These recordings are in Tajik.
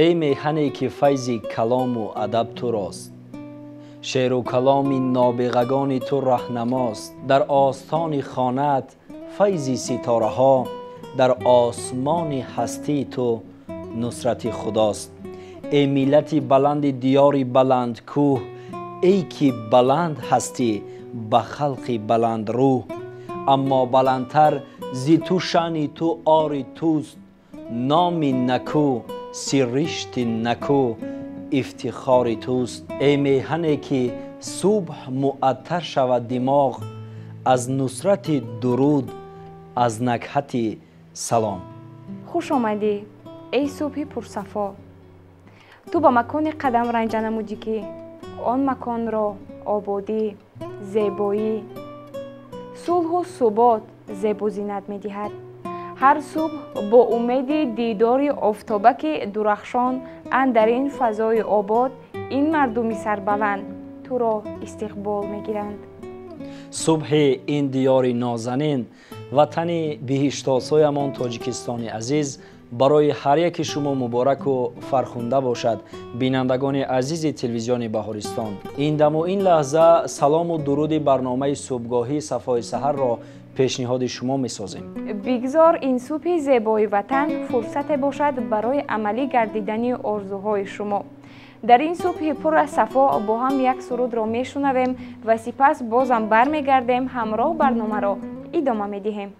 Эй меҳане ки файзи калому адаб турост, шеъру каломи нобиғагони ту раҳнамост, дар остони хонаат файзи ситораҳо, дар осмони ҳастии ту нусрати худост. Эй миллати баланди диёри баландкӯҳ, эй ки баланд ҳастӣ ба халқи баландрӯҳ, аммо баландтар зи ту шаъни ту ори туст, номи накӯ сиришти накӯ ифтихори туст. Эй меҳане ки субҳ муаттар шавад димоғ, аз нусрати дуруд, аз накҳати салом. Хуш омадӣ, эй субҳи пурсафо. Ту ба маконе қадам ранҷа намудӣ, ки он маконро ободӣ, зебоӣ, сулҳу субот зебу зинат медиҳад. Ҳар субҳ бо умеди дидори офтобаки дурахшон андар ин фазои обод ин мардуми сарбаланд туро истиқбол мегиранд. Субҳи ин диёри нозанин, ватани биҳиштосоямон Тоҷикистони азиз барои ҳар яки шумо мубораку фархунда бошад. Бинандагони азизи телевизиони Баҳористон, ин даму ин лаҳза салому дуруди барномаи субҳгоҳии Сафои саҳарро пешниҳоди шумо месозем. Бигзор ин субҳи зебои ватан фурсате бошад барои амалӣ гардидани орзуҳои шумо. Дар ин субҳи пур аз сафо бо ҳам як сурудро мешунавем ва сипас бозам бармегардем, ҳамроҳ барномаро идома медиҳем.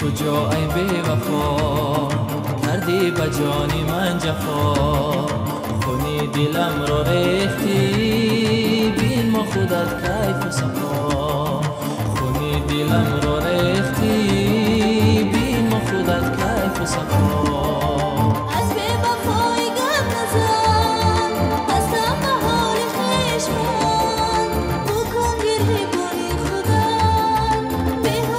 کجا ای بی وفا، کردی به جان من جفا، خونی دلم را ریختی بین ما خودت کیف و صفا، خونی دلم را ریختی بین ما خودت کیف و صفا. از بی وفای گم نزن، هستم به حال خویش من، بکن گریبان خودت.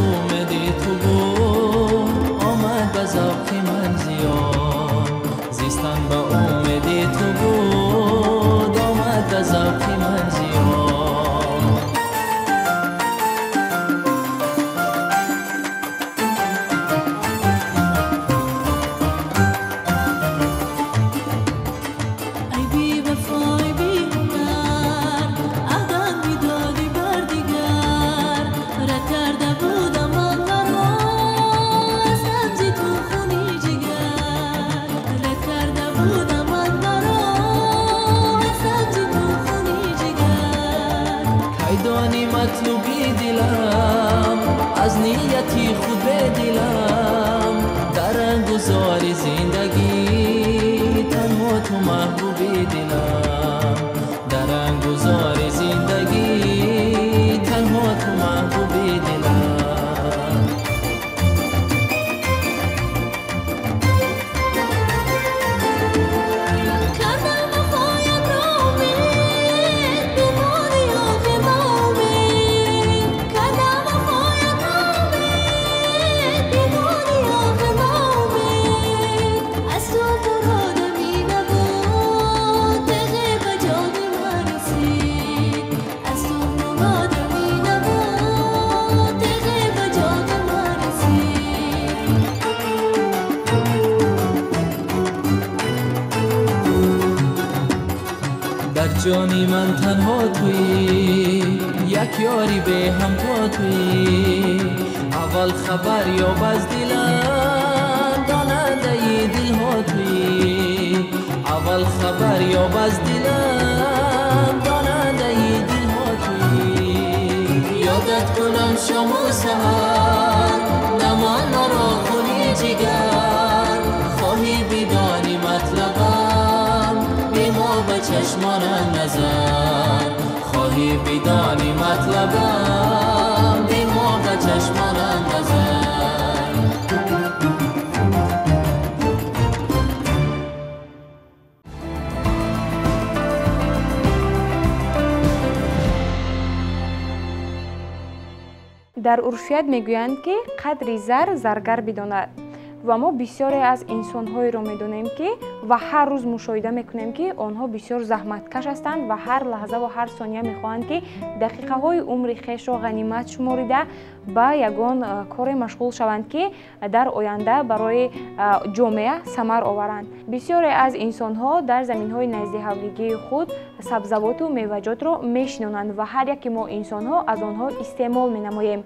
умеди ту буд, омад ба завқи ман зиён. Зистан ба умеди ту буд, омад ба завқи ман зиён. Аз нияти худ бедилам, дар ангузори зиндагӣ танҳо ту маҳбуби дилам. Дар ангузори зиндагӣ танҳо ту маҳбуби дилам. Ҷони ман танҳо туӣ, як ёри беҳамто туӣ. Аввал хабар ёб аз дилам, донандаи дилҳо туӣ. Аввал хабар ёб аз дилам, донандаи дилҳо туӣ. Ёдат кунам шому саҳар, намон маро хуни ҷигар. Хоҳӣ бидонӣ матлабам, бимо ба чашмонам назар. Хоҳӣ бидонӣ матлабам, бимо ба чашмонам назар. Дар урфият мегӯянд, ки қадри зар заргар бидонад. Ва мо бисёре аз инсонҳоеро медонем, ки ва ҳар рӯз мушоҳида мекунем, ки онҳо бисёр заҳматкаш ҳастанд ва ҳар лаҳза ва ҳар сония мехоҳанд, ки дақиқаҳои умри хешро ғанимат шуморида ба ягон коре машғул шаванд, ки дар оянда барои ҷомеа самар оваранд. Бисёре аз инсонҳо дар заминҳои наздиҳавлигии худ сабзавоту меваҷотро мешинонанд ва ҳар яке мо инсонҳо аз онҳо истеъмол менамоем.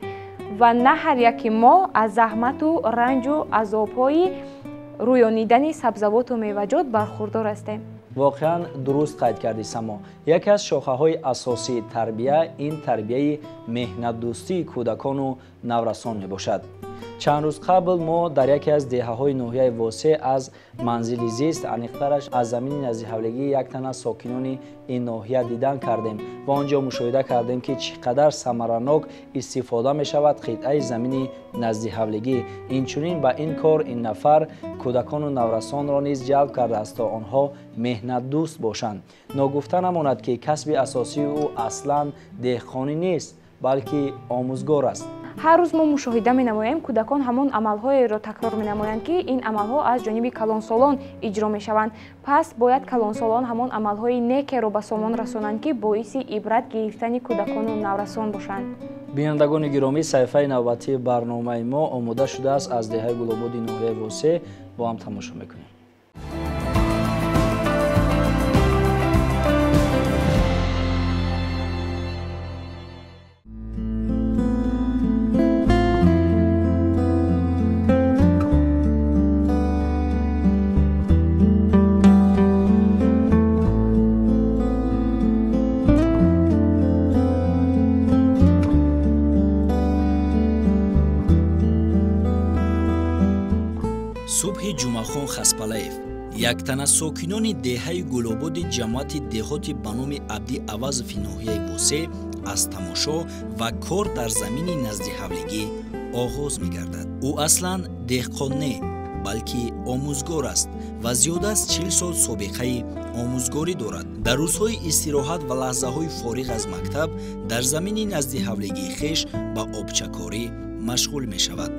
Ва на ҳар яке мо аз заҳмату ранҷу азобҳои рӯёнидани сабзавоту меваҷот бархурдор ҳастем. Воқеан дуруст қайд кардӣ, Само. Яке аз шохаҳои асосии тарбия ин тарбияи меҳнатдӯстии кӯдакону наврасон мебошад. Чанд рӯз қабл мо дар яке аз деҳаҳои ноҳияи Восеъ аз манзили зист, аниқтараш аз замини наздиҳавлигии як тан аз сокинони ин ноҳия дидан кардем ва он ҷо мушоҳида кардем, ки чӣ қадар самаранок истифода мешавад қитъаи замини наздиҳавлигӣ. Инчунин ба ин кор ин нафар кӯдакону наврасонро низ ҷалб кардааст, то онҳо меҳнатдӯст бошанд. Ногуфта намонад, ки касби асосии ӯ аслан деҳқонӣ нест, балки омӯзгор аст. Ҳар рӯз мо мушоҳида менамоем, кӯдакон ҳамон амалҳоеро такрор менамоянд, ки ин амалҳо аз ҷониби калонсолон иҷро мешаванд. Пас бояд калонсолон ҳамон амалҳои некеро ба сомон расонанд, ки боиси ибрат гирифтани кӯдакону наврасон бошанд. Бинандагони гиромӣ, саҳифаи навбатии барномаи мо омода шудааст аз деҳаи Гулободи ноҳияи Восеъ. Бо ҳам тамошо мекунем. Субҳи Ҷумъахон Хаспалаев, яктана сокинони деҳаи Гулободи ҷамоати деҳоти ба номи Абди Авазови ноҳияи Восеъ аз тамошо ва кор дар замини наздиҳавлигӣ оғоз мегардад. Ӯ аслан деҳқон не, балки омӯзгор аст ва зиёда аз 40 сол собиқаи омӯзгорӣ дорад. Дар рӯзҳои истироҳат ва лаҳзаҳои фориғ аз мактаб дар замини наздиҳавлигии хеш ба обчакорӣ машғул мешавад.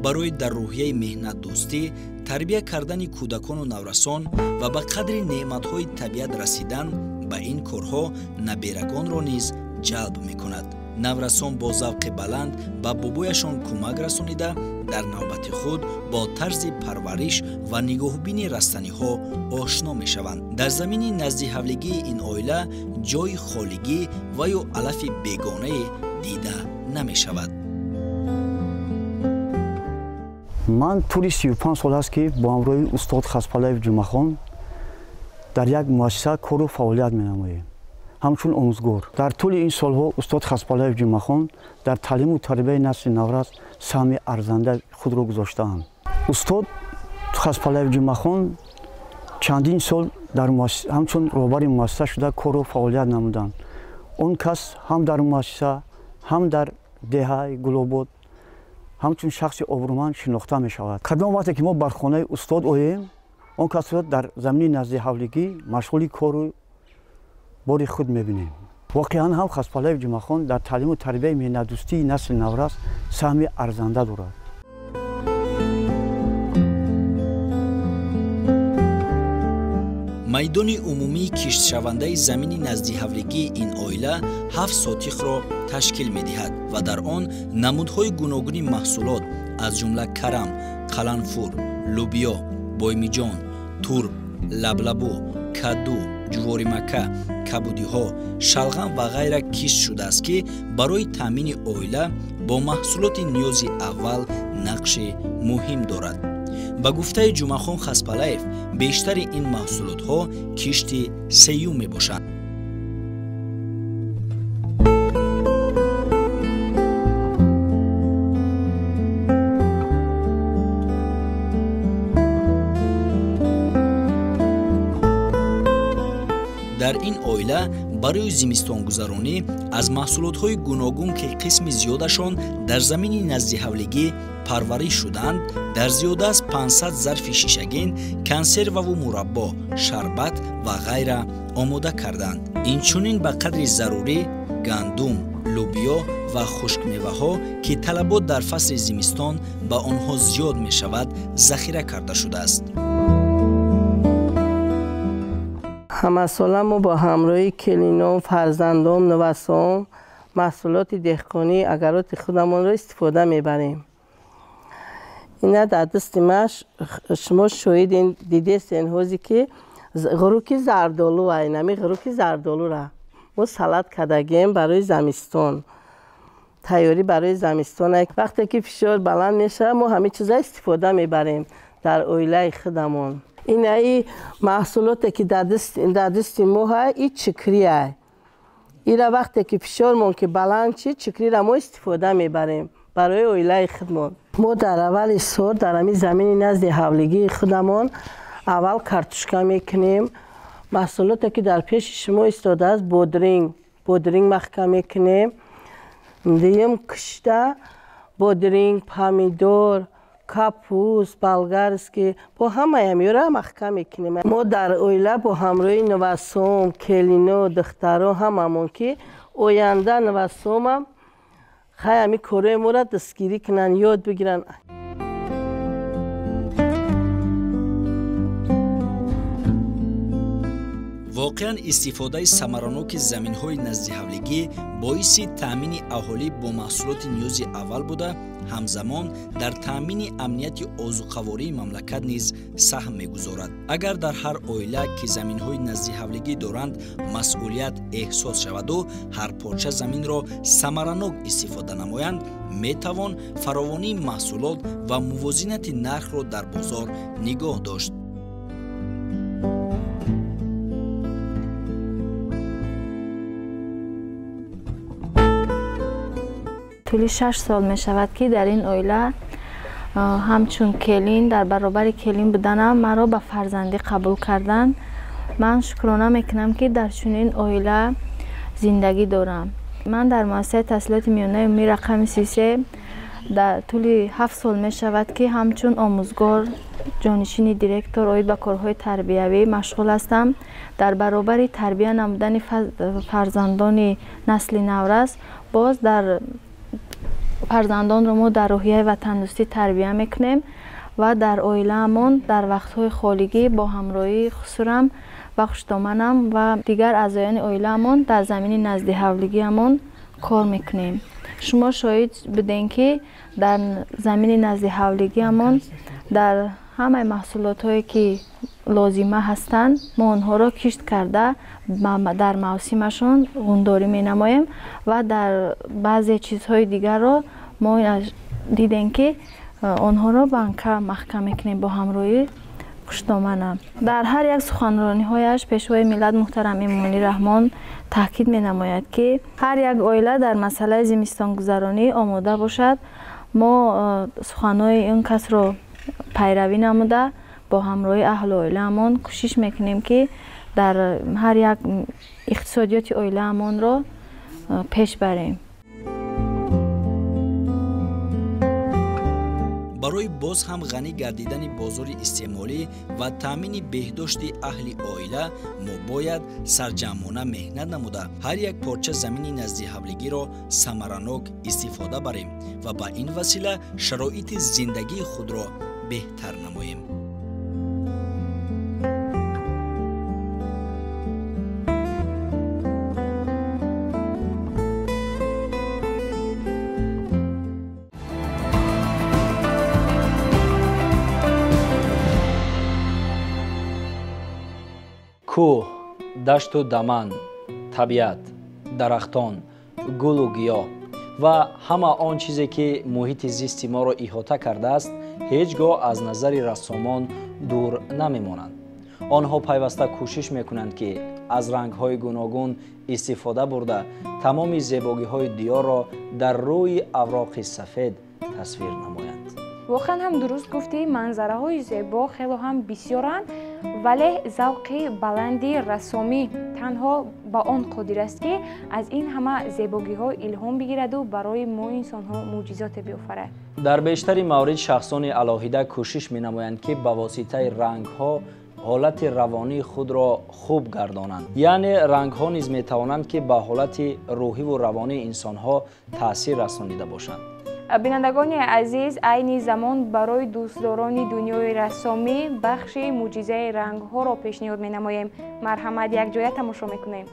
Барои дар рӯҳияи меҳнатдӯстӣ тарбия кардани кӯдакону наврасон ва ба қадри неъматҳои табиат расидан ба ин корҳо наберагонро низ ҷалб мекунад. Наврасон бо завқи баланд ба бобояшон кӯмак расонида, дар навбати худ бо тарзи парвариш ва нигоҳубини растаниҳо ошно мешаванд. Дар замини наздиҳавлигии ин оила ҷойи холигӣ ва ё алафи бегонае дида намешавад. Ман тӯли 35 сол аст, ки бо ҳамроҳи устод Хаспалаев Ҷумъахон дар як муассиса кору фаъолият менамоем, ҳамчун омӯзгор. Дар тӯли ин солҳо устод Хаспалаев Ҷумъахон дар таълиму тарбияи насли наврас саҳми арзандаи худро гузоштаанд. Устод Хаспалаев Ҷумъахон чандин сол ҳамчун роҳбари муассиса шуда кору фаъолият намуданд. Он кас ҳам дар муассиса, ҳам дар деҳаи Гулобод ҳамчун шахси обрӯманд шинохта мешавад. Кадом вақте ки мо бар хонаи устод оем, он касро дар замини наздиҳавлигӣ машғули кору бори худ мебинем. Воқеан ҳам Хаспалаев Ҷумъахон дар таълиму тарбияи меҳнатдӯстии насли наврас саҳми арзанда дорад. Майдони умумии киштшавандаи замини наздиҳавлигии ин оила 7 сотихро ташкил медиҳад ва дар он намудҳои гуногуни маҳсулот аз ҷумла карам, қаланфур, лӯбиё, боймиҷон, турб, лаблабу, каду, ҷуворимакка, кабудиҳо, шалғам ва ғайра кишт шудааст, ки барои таъмини оила бо маҳсулоти ниёзи аввал нақши муҳим дорад. Ба гуфтаи Ҷумъахон Хаспалаев, бештари ин маҳсулотҳо кишти сеюм мебошанд. Дар ин оила барои зимистонгузаронӣ аз маҳсулотҳои гуногун, ки қисми зиёдашон дар замини наздиҳавлигӣ парвариш шуданд, дар зиёда аз 500 зарфи шишагин консерваву мураббо, шарбат ва ғайра омода карданд. Инчунин ба қадри зарурӣ гандум, лӯбиё ва хушкмеваҳо, ки талабот дар фасли зимистон ба онҳо зиёд мешавад, захира карда шудааст. Ҳамасола мо бо ҳамроҳии келином, фарзандом, нувасом маҳсулоти деҳқонӣ агароти худамонро истифода мебарем. Ина дар дасти ма шумо шоҳидин, дидестен ҳозе ки ғуруки зардолу, инами ғуруки зардолура мо салат кардагем барои замистон, тайёрӣ барои замистон. Вақте ки фишор баланд мешавад, мо ҳамин чиза истифода мебарем дар оилаи худамон. Инаи маҳсулоте ки дар дасти мо ҳай, и чикрия. Ира вақте ки фишормон ки баланд чи, чикрира мо истифода мебарем барои оилаи худмон. Мо дар аввали сол дар ҳамин замини назди ҳавлигии худамон аввал картошка мекунем. Маҳсулоте ки дар пеши шумо истодааст, бодринг маҳкам мекунем. Дуюм кишта бодринг, помидор, капуст, болгарский, бо ҳамаи ҳамёра маҳкам мекунем. Мо дар оила бо ҳамроҳи нувасом, келино, духтаро ҳамамон ки оянда нувасомам хай ҳами корои моро дастгирӣ кунанд, ёд бигиранд. Воқеан истифодаи самараноки заминҳои наздиҳавлигӣ боиси таъмини аҳолӣ бо маҳсулоти ниёзи аввал буда, ҳамзамон дар таъмини амнияти озуқавории мамлакат низ саҳм мегузорад. Агар дар ҳар оила, ки заминҳои наздиҳавлигӣ доранд, масъулият эҳсос шаваду ҳар порча заминро самаранок истифода намоянд, метавон фаровонии маҳсулот ва мувозинати нархро дар бозор нигоҳ дошт. Тӯли 6 сол мешавад, ки дар ин оила ҳамчун келин, дар баробари келин буданам маро ба фарзандӣ қабул карданд. Ман шукрона мекунам, ки дар чунин оила зиндагӣ дорам. Ман дар муассисаи таҳсилоти миёнаи умумии рақами 33 дар тӯли 7 сол мешавад, ки ҳамчун омӯзгор ҷонишини директор оид ба корҳои тарбиявӣ машғул ҳастам. Дар баробари тарбия намудани фарзандони насли наврас, боз дар фарзандонро мо дар рӯҳияи ватандӯстӣ тарбия мекунем ва дар оилаамон дар вақтҳои холигӣ бо ҳамроҳии хусурам ва хуштоманам ва дигар аъзоёни оилаамон дар замини наздиҳавлигиамон кор мекунем. Шумо шоҳид будем, ки дар замини наздиҳавлигиамон дар ҳамаи маҳсулотҳое ки лозима ҳастанд, мо онҳоро кишт карда дар мавсимашон ғундорӣ менамоем ва дар баъзе чизҳои дигарро мо дидем, ки онҳоро банка маҳкам мекунем бо ҳамроҳии хуштоманам. Дар ҳар як суханрониҳояш Пешвои миллат муҳтарам Эмомалӣ Раҳмон таъкид менамояд, ки ҳар як оила дар масъалаи зимистонгузаронӣ омода бошад. Мо суханҳои ин касро пайравӣ намуда бо ҳамроҳии аҳлу оилаамон кӯшиш мекунем, ки дар ҳар як иқтисодиёти оилаамонро пеш барем. Барои боз ҳам ғанӣ гардидани бозори истеъмолӣ ва таъмини беҳдошти аҳли оила мо бояд сарҷамъона меҳнат намуда ҳар як порча замини наздиҳавлигиро самаранок истифода барем ва ба ин васила шароити зиндагии худро беҳтар намоем. Кӯҳ, дашту даман, табиат, дарахтон, гулу гиёҳ ва ҳама он чизе ки муҳити зисти моро иҳота кардааст, ҳеҷ гоҳ аз назари рассомон дур намемонанд. Онҳо пайваста кӯшиш мекунанд, ки аз рангҳои гуногун истифода бурда тамоми зебогиҳои диёрро дар рӯи авроқи сафед тасвир намоянд. Воқеан ҳам дуруст гуфтӣ, манзараҳои зебо хело ҳам бисёранд, вале завқи баланди рассомӣ танҳо ба он қодир аст, ки аз ин ҳама зебогиҳо илҳом бигираду барои мо инсонҳо мӯъҷизоте биёфарад. Дар бештари маврид шахсони алоҳида кӯшиш менамоянд, ки ба воситаи рангҳо ҳолати равонии худро хуб гардонанд. Яъне рангҳо низ метавонанд, ки ба ҳолати рӯҳиву равонии инсонҳо таъсир расонида бошанд. Бинандагони азиз, айни замон барои дӯстдорони дунёи рассомӣ бахши мӯъҷизаи рангҳоро пешниҳод менамоем. Марҳамат, якҷоя тамошо мекунем.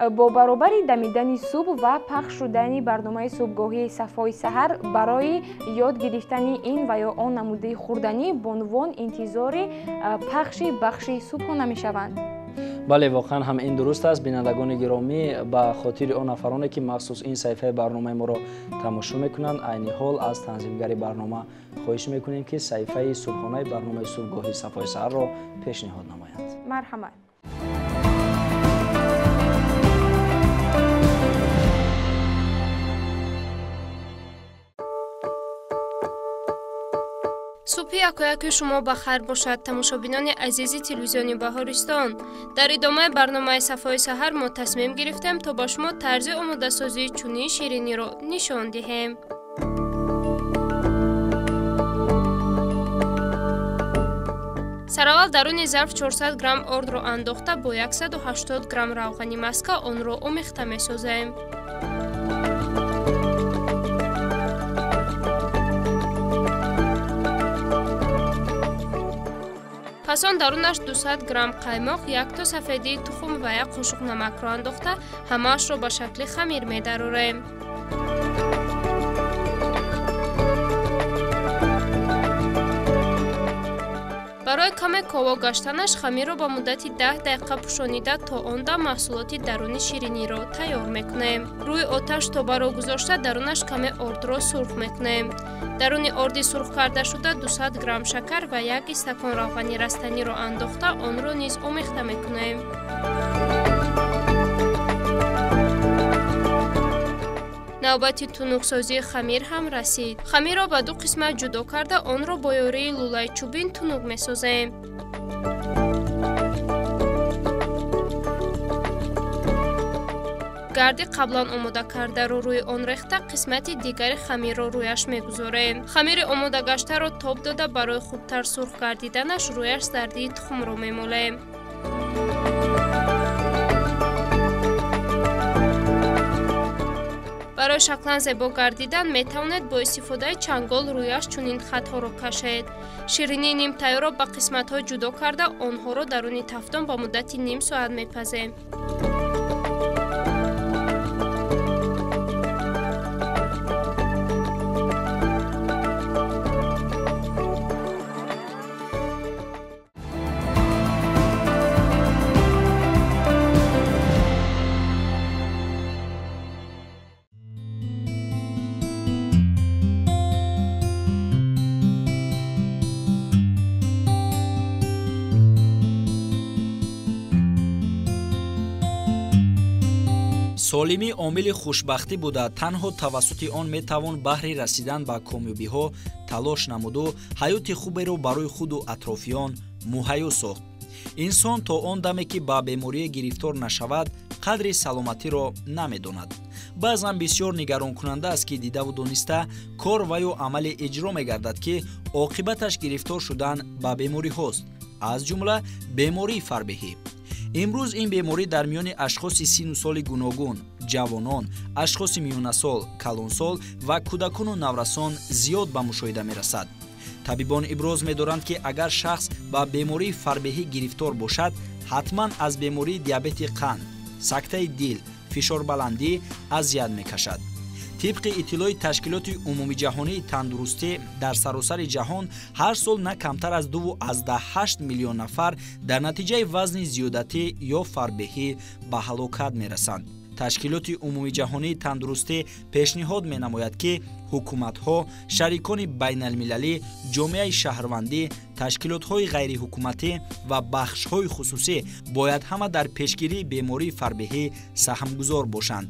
Бо баробари дамидани субҳ ва пахш шудани барномаи субҳгоҳии Сафои саҳар барои ёд гирифтани ин ва ё он намудаи хӯрданӣ бонувон интизори пахши бахши субҳона мешаванд. Бале, воқеан ҳам ин дуруст аст. Бинандагони гиромӣ, ба хотири он нафароне ки махсус ин саҳифаи барномаи моро тамошо мекунанд, айни ҳол аз танзимгари барнома хоҳиш мекунем, ки саҳифаи субҳонаи барномаи субҳгоҳии Сафои саҳарро пешниҳод намоянд. Марҳамат. Субҳи якояки шумо ба хайр бошад, тамошобинони азизи телевизиони Баҳористон. Дар идомаи барномаи Сафои саҳар мо тасмим гирифтем, то ба шумо тарзи омодасозии чунин шириниро нишон диҳем. Сараввал даруни зарф 400 грамм ордро андохта бо 180 грамм равғани маска онро омехта месозем. Пас он дарунаш 200 грамм қаймоқ, як то сафедии тухм ва як қошуқ намакро андохта ҳамаашро ба шакли хамир медарорем. Барои каме ково гаштанаш хамирро ба муддати 10 дақиқа пӯшонида то он дам маҳсулоти даруни шириниро тайёр мекунем. Рӯи оташ тобаро гузошта дарунаш каме ордро сурх мекунем. Даруни орди сурх карда шуда 200 грамм шакар ва як истакон равғани растаниро андохта онро низ омехта мекунем. Навбати тунуксозии хамир ҳам расид. Хамирро ба ду қисмат ҷудо карда онро бо ёрии лӯлаи чӯбин тунук месозем. Гарди қаблан омода кардаро рӯи он рехта қисмати дигари хамирро рӯяш мегузорем. Хамири омодагаштаро тоб дода барои хубтар сурх гардиданаш рӯяш зардии тухмро мемолем. Барои шаклан зебо гардидан метавонед бо истифодаи чангол рӯяш чунин хатҳоро кашед. Ширинии нимтайёрро ба қисматҳо ҷудо карда онҳоро даруни тафтон ба муддати ним соат мепазем. Солимӣ омили хушбахтӣ буда, танҳо тавассути он метавон баҳри расидан ба комёбиҳо талош намуду ҳаёти хуберо барои худу атрофиён муҳайё сохт. Инсон то он даме ки ба беморие гирифтор нашавад, қадри саломатиро намедонад. Баъзан бисёр нигаронкунанда аст, ки дидаву дониста кор ва ё амале иҷро мегардад, ки оқибаташ гирифтор шудан ба бемориҳост, аз ҷумла бемории фарбеҳӣ. Имрӯз ин беморӣ дар миёни ашхоси сину соли гуногун, ҷавонон, ашхоси миёнасол, калонсол ва кӯдакону наврасон зиёд ба мушоҳида мерасад. Табибон иброз медоранд, ки агар шахс ба бемории фарбеҳӣ гирифтор бошад, ҳатман аз бемории диабети қанд, сактаи дил, фишорбаландӣ азият мекашад. Тибқи иттилои Ташкилоти умумиҷаҳонии тандурустӣ дар саросари ҷаҳон ҳар сол на камтар аз 2,8 миллион нафар дар натиҷаи вазни зиёдатӣ ё фарбеҳӣ ба ҳалокат мерасанд. Ташкилоти умумиҷаҳонии тандурустӣ пешниҳод менамояд, ки ҳукуматҳо, шарикони байналмилалӣ, ҷомеаи шаҳрвандӣ, ташкилотҳои ғайриҳукуматӣ ва бахшҳои хусусӣ бояд ҳама дар пешгирии бемории фарбеҳӣ саҳмгузор бошанд.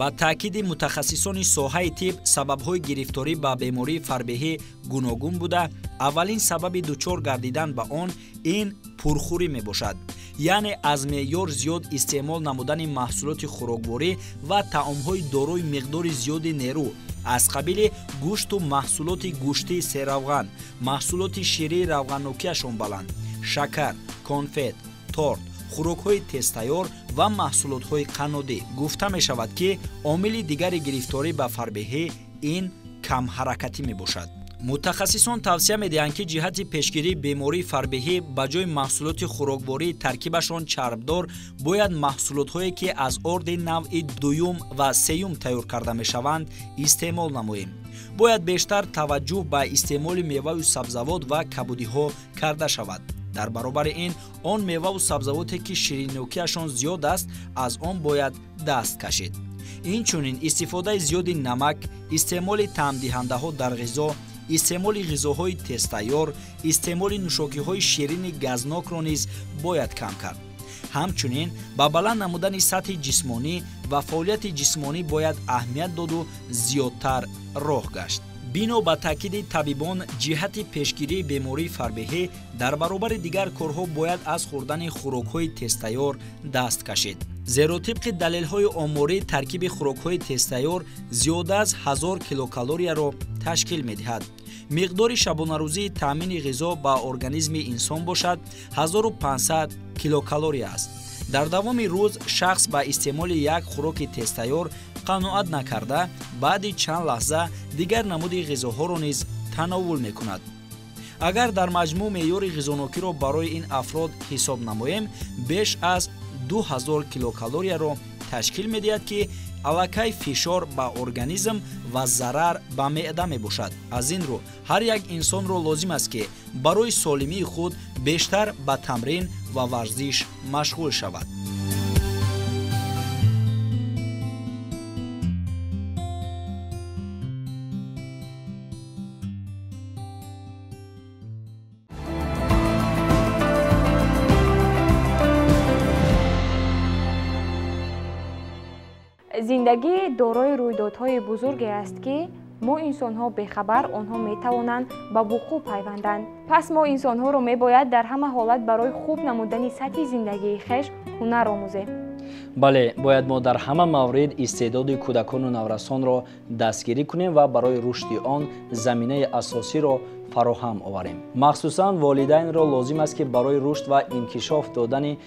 Ба таъкиди мутахассисони соҳаи тиб, сабабҳои гирифторӣ ба бемории фарбеҳӣ гуногун буда, аввалин сабаби дучор гардидан ба он ин пурхӯрӣ мебошад, яъне аз меъёр зиёд истеъмол намудани маҳсулоти хӯрокворӣ ва таомҳои дорои миқдори зиёди нерӯ аз қабили гӯшту маҳсулоти гӯштии серавған, маҳсулоти ширии равғаннокиашон баланд, шакар, конфет, торт, хӯрокҳои тезтайёр ва маҳсулотҳои қаннодӣ. Гуфта мешавад, ки омили дигари гирифторӣ ба фарбеҳӣ ин камҳаракатӣ мебошад. Мутахассисон тавсия медиҳанд, ки ҷиҳати пешгирии бемории фарбеҳӣ ба ҷои маҳсулоти хӯроквории таркибашон чарбдор бояд маҳсулотҳое, ки аз орди навъи дуюм ва сеюм тайёр карда мешаванд, истеъмол намоем. Бояд бештар таваҷҷӯҳ ба истеъмоли меваю сабзавот ва кабудиҳо карда шавад. Дар баробари ин, он меваву сабзавоте, ки шириннокиашон зиёд аст, аз он бояд даст кашид. Инчунин истифодаи зиёди намак, истеъмоли таъмдиҳандаҳо дар ғизо, истеъмоли ғизоҳои тезтайёр, истеъмоли нӯшокиҳои ширини газнокро низ бояд кам кард. Ҳамчунин ба баланд намудани сатҳи ҷисмонӣ ва фаъолияти ҷисмонӣ бояд аҳамият доду зиёдтар роҳ гашт. Бино ба таъкиди табибон, ҷиҳати пешгирии бемории фарбеҳӣ дар баробари дигар корҳо бояд аз хӯрдани хӯрокҳои тезтайёр даст кашид. Зеро тибқи далелҳои оморӣ таркиби хӯрокҳои тезтайёр зиёда аз 1000 килокалорияро ташкил медиҳад. Миқдори шабонарӯзии таъмини ғизо ба организми инсон бошад 1500 килокалория аст. Дар давоми рӯз шахс ба истеъмоли як хӯроки тезтайёр қаноат накарда, баъди чанд лаҳза дигар намуди ғизоҳоро низ тановул мекунад. Агар дар маҷмӯъ меъёри ғизонокиро барои ин афрод ҳисоб намоем, беш аз 2000 килокалорияро ташкил медиҳад, ки аллакай фишор ба организм ва зарар ба меъда мебошад. Аз ин рӯ ҳар як инсонро лозим аст, ки барои солимии худ бештар ба тамрин ва варзиш машғул шавад. Зиндагӣ дорои рӯйдодҳои бузурге аст, ки мо инсонҳо бехабар онҳо метавонанд ба вуқӯъ пайванданд. Пас мо инсонҳоро мебояд дар ҳама ҳолат барои хуб намудани сатҳи зиндагии хеш ҳунар омӯзем. Бале, бояд мо дар ҳама маврид истеъдоди кӯдакону наврасонро дастгирӣ кунем ва барои рушди он заминаи асосиро фароҳам оварем. Махсусан волидайнро лозим аст, ки барои рушд ва инкишоф додани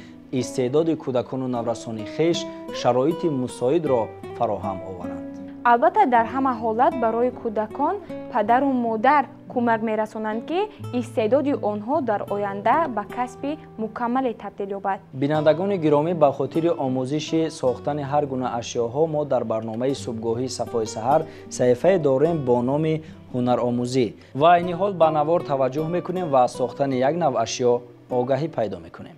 истеъдоди кӯдакону наврасони хеш шароити мусоидро фароҳам оваранд. Албатта, дар ҳама ҳолат барои кӯдакон падару модар кӯмак мерасонанд, ки истеъдоди онҳо дар оянда ба касби мукаммале табдил ёбад. Бинандагони гиромӣ, ба хотири омӯзиши сохтани ҳар гуна ашёҳо мо дар барномаи субҳгоҳии Сафои саҳар саҳифае дорем бо номи ҳунаромӯзӣ ва айни ҳол ба навор таваҷҷӯҳ мекунем ва аз сохтани як нав ашё огаҳӣ пайдо мекунем.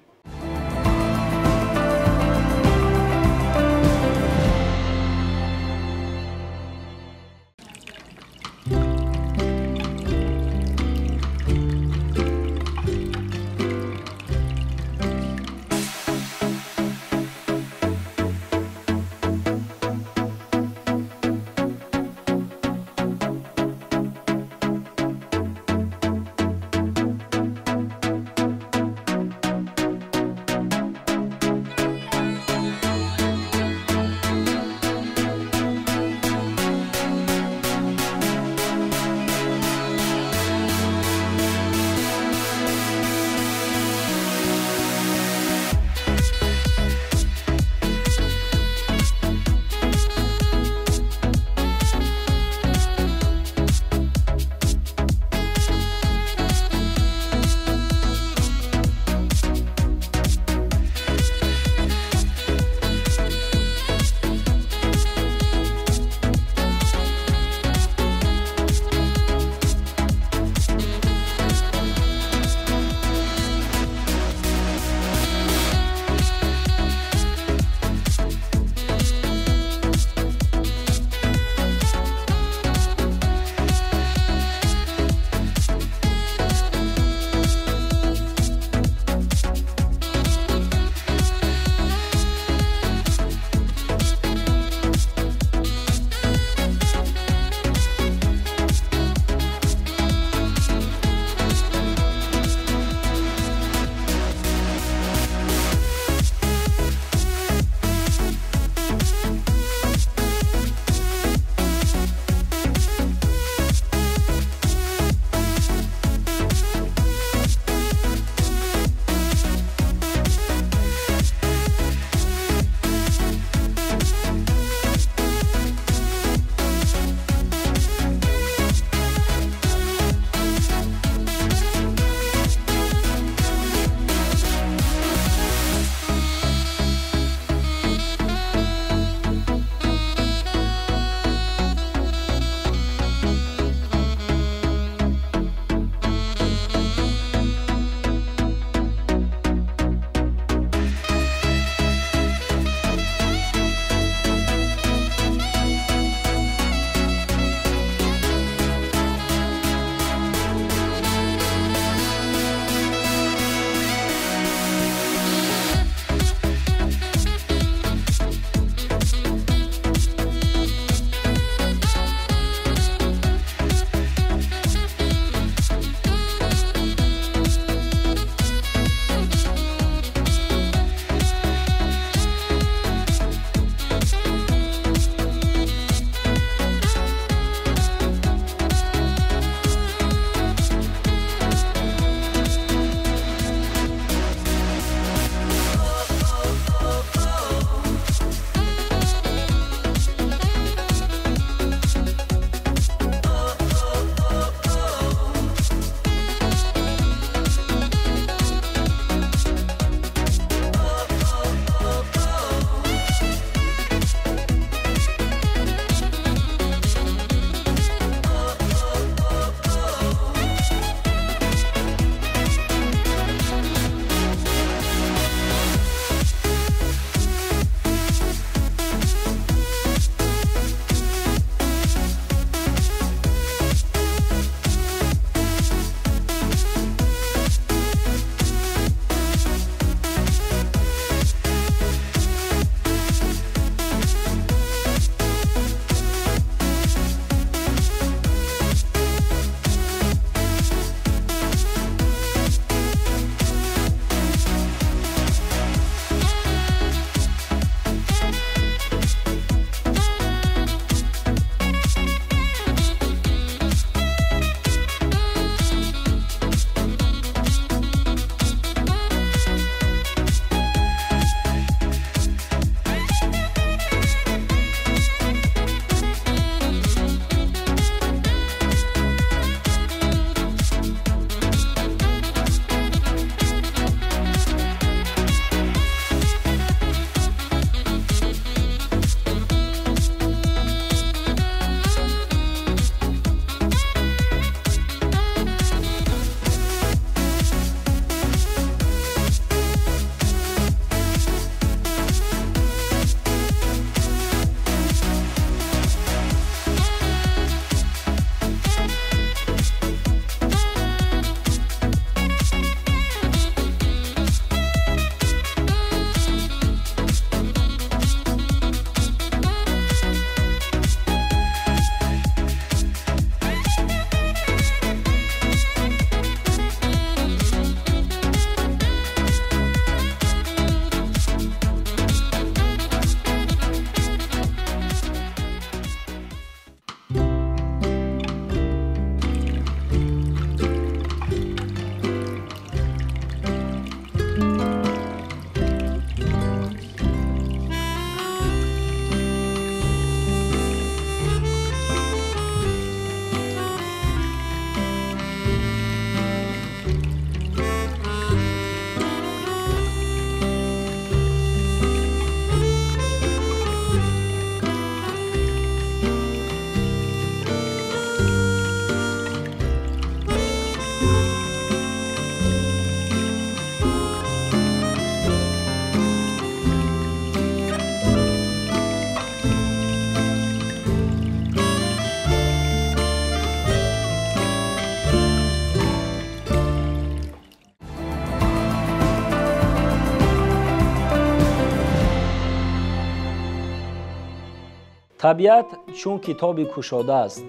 Табиат чун китоби кушода аст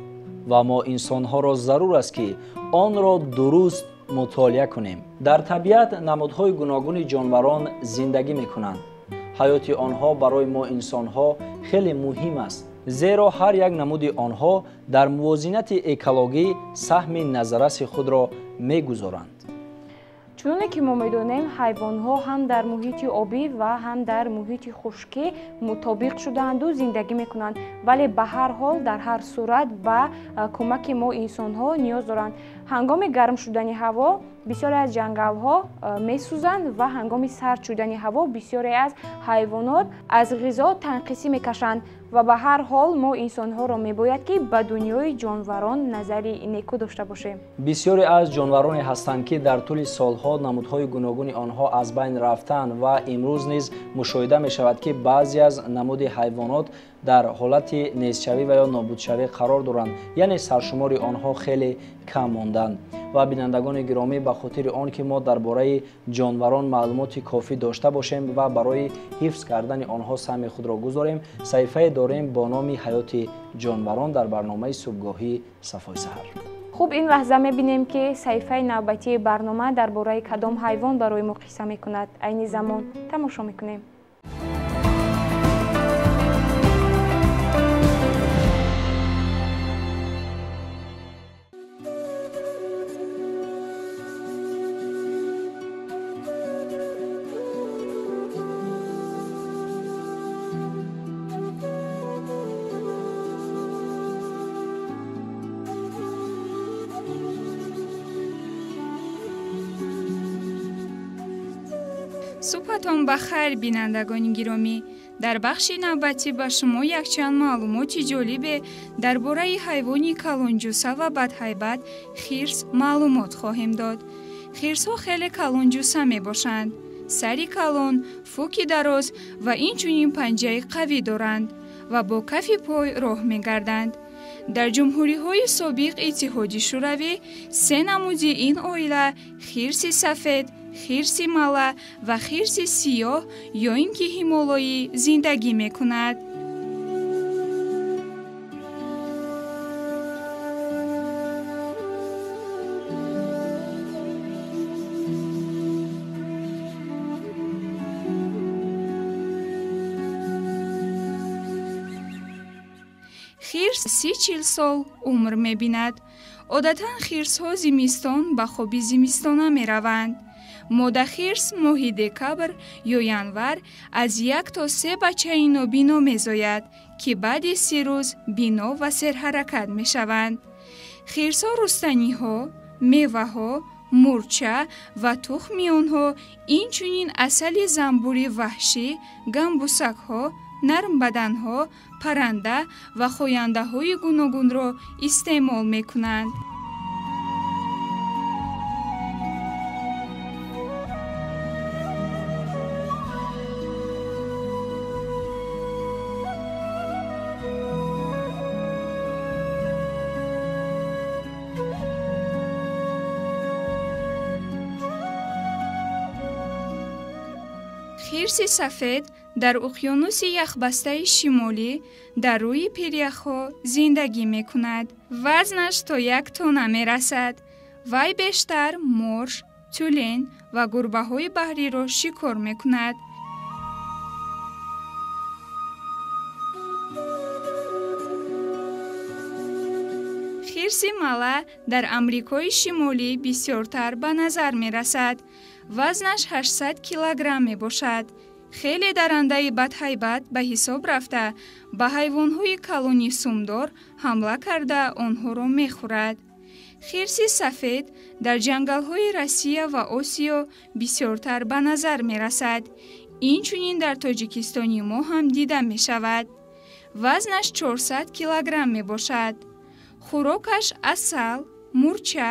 ва мо инсонҳоро зарур аст, ки онро дуруст мутолиа кунем. Дар табиат намудҳои гуногуни ҷонварон зиндагӣ мекунанд. Ҳаёти онҳо барои мо инсонҳо хеле муҳим аст, зеро ҳар як намуди онҳо дар мувозинати экологӣ саҳми назарраси худро мегузоранд. Чуноне ки мо медонем, ҳайвонҳо ҳам дар муҳити обӣ ва ҳам дар муҳити хушкӣ мутобиқ шудаанду зиндагӣ мекунанд, вале ба ҳар ҳол дар ҳар сурат ба кӯмаки мо инсонҳо ниёз доранд. Ҳангоми гарм шудани ҳаво бисёре аз ҷангалҳо месӯзанд ва ҳангоми сард шудани ҳаво бисёре аз ҳайвонот аз ғизо танқисӣ мекашанд ва ба ҳар ҳол мо инсонҳоро мебояд, ки ба дунёи ҷонварон назари неку дошта бошем. Бисёре аз ҷонвароне ҳастанд, ки дар тӯли солҳо намудҳои гуногуни онҳо аз байн рафтанд ва имрӯз низ мушоҳида мешавад, ки баъзе аз намуди ҳайвонот дар ҳолати нестшавӣ ва ё нобудшавӣ қарор доранд, яъне саршумори онҳо хеле кам монданд. Ва бинандагони гиромӣ, ба хотири он ки мо дар бораи ҷонварон маълумоти кофӣ дошта бошем ва барои ҳифз кардани онҳо саҳми худро гузорем, саҳифае дорем бо номи ҳаёти ҷонварон дар барномаи субҳгоҳӣ Сафои саҳар. Хуб, ин лаҳза мебинем, ки саҳифаи навбатии барнома дар бораи кадом ҳайвон барои мо қисса мекунад. Айни замон тамошо мекунем. Субҳатон ба хайр, бинандагони гиромӣ. Дар бахши навбатӣ ба шумо якчанд маълумоти ҷолибе дар бораи ҳайвони калонҷуса ва бадҳайбат хирс маълумот хоҳем дод. Хирсҳо хеле калонҷуса мебошанд. Сари калон, фуки дароз ва инчунин панҷаи қавӣ доранд ва бо кафи пой роҳ мегарданд. Дар ҷумҳуриҳои собиқ Иттиҳоди Шӯравӣ се намуди ин оила хирси сафед, хирси мала ва хирси сиёҳ ё ин ки ҳимолоӣ зиндагӣ мекунад. Хирс 30-40 сол умр мебинад. Одатан хирсҳо зимистон ба хоби зимистона мераванд. Модахирс моҳи декабр ё январ аз 1 то 3 бачаи нобино мезояд, ки баъди 30 рӯз бино ва серҳаракат мешаванд. Хирсҳо рустаниҳо, меваҳо, мурча ва тухми онҳо, инчунин асали занбури ваҳшӣ, гамбусакҳо, нармбаданҳо, парранда ва хояндаҳои гуногунро истеъмол мекунанд. Хирси сафед дар уқёнуси яхбастаи шимолӣ дар рӯи пиряхҳо зиндагӣ мекунад. Вазнаш то 1 тонна мерасад. Вай бештар морж, тюлен ва гурбаҳои баҳриро шикор мекунад. Хирси мала дар Амрикои Шимолӣ бисёртар ба назар мерасад. Вазнаш 800 килограмм мебошад. Хеле дарандаи бадҳайбат ба ҳисоб рафта, ба ҳайвонҳои калони сумдор ҳамла карда онҳоро мехӯрад. Хирси сафед дар ҷангалҳои Россия ва Осиё бисёртар ба назар мерасад. Инчунин дар Тоҷикистони мо ҳам дида мешавад. Вазнаш 400 килограмм мебошад. Хӯрокаш асал, мурча,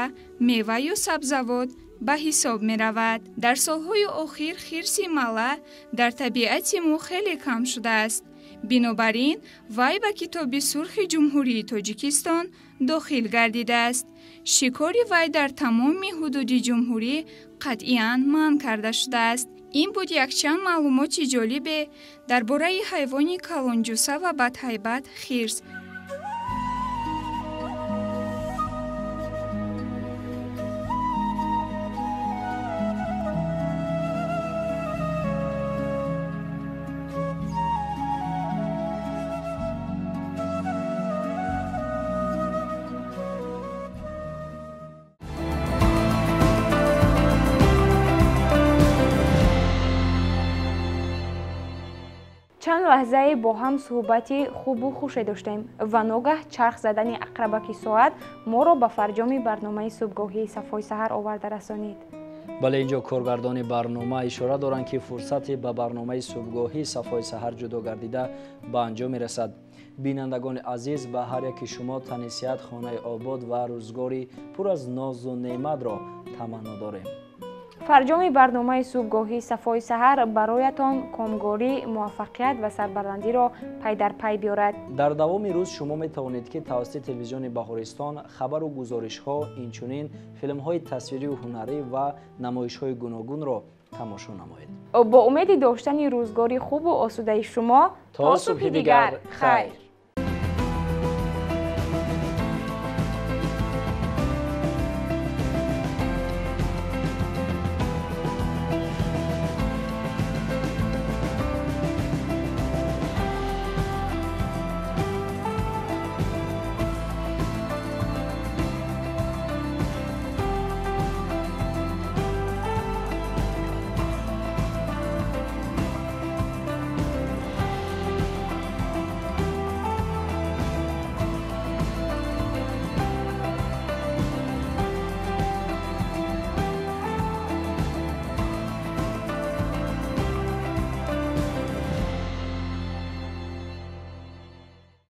меваю сабзавот ба ҳисоб меравад. Дар солҳои охир хирси мала дар табиати мо хеле кам шудааст. Бинобар ин вай ба Китоби сурхи Ҷумҳурии Тоҷикистон дохил гардидааст. Шикори вай дар тамоми ҳудуди ҷумҳурӣ қатъиян манъ карда шудааст. Ин буд якчанд маълумоти ҷолибе дар бораи ҳайвони калонҷуса ва бадҳайбат хирс. Чанд лаҳзае бо ҳам суҳбати хубу хуше доштем ва ногаҳ чарх задани ақрабаки соат моро ба фарҷоми барномаи субҳгоҳии Сафои саҳар оварда расонид. Бале, инҷо коргардони барнома ишора доранд, ки фурсате ба барномаи субҳгоҳии Сафои саҳар ҷудо гардида ба анҷом мерасад. Бинандагони азиз, ба ҳар яки шумо тани сиҳат, хонаи обод ва рӯзгори пур аз нозу неъматро таманно дорем. Фарҷоми барномаи субҳгоҳии Сафои саҳар бароятон комгорӣ, муваффақият ва сарбаландиро пай дар пай биёрад. Дар давоми рӯз шумо метавонед, ки тавассути телевизиони Баҳористон хабару гузоришҳо, инчунин филмҳои тасвирию ҳунарӣ ва намоишҳои гуногунро тамошо намоед. Бо умеди доштани рӯзгори хубу осудаи шумо то субҳи дигар, хайр.